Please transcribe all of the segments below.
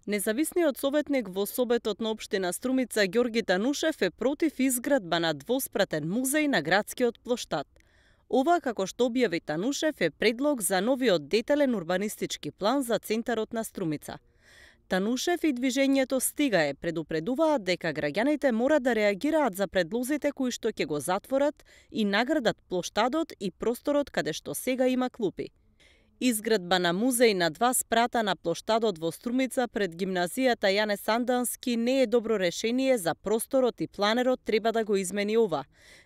Независниот советник во Советот на општина Струмица Ѓорги Танушев е против изградба на двоспратен музеј на градскиот плоштад. Ова, како што објави Танушев, е предлог за новиот детален урбанистички план за центарот на Струмица. Танушев и движењето Стигај предупредуваат дека граѓаните мора да реагираат за предлозите кои што ќе го затворат и наградат плоштадот и просторот каде што сега има клупи. Изградба на музеј на два спрата на плоштадот во Струмица пред гимназијата Јане Сандански не е добро решение за просторот и планерот треба да го измени ова.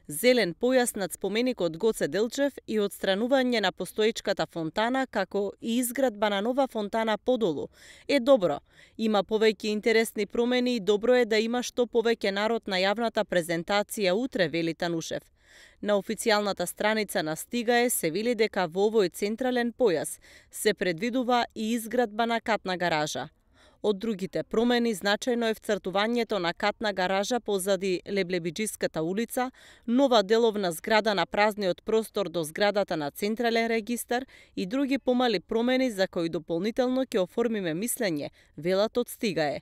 Зелен појас над споменикот Гоце Делчев и отстранување на постоечката фонтана, како и изградба на нова фонтана подолу, е добро. Има повеќе интересни промени и добро е да има што повеќе народ на јавната презентација утре, вели Танушев. На официјалната страница на Стигај се вели дека во овој централен појас се предвидува и изградба на катна гаража. Од другите промени значајно е вцртувањето на катна гаража позади Леблебиџиската улица, нова деловна зграда на празниот простор до зградата на Централен регистар и други помали промени за кои дополнително ќе оформиме мислење, велат од Стигај.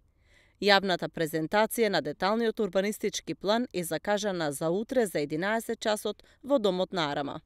Јавната презентација на деталниот урбанистички план е закажана за утре за 11 часот во Домот на Арама.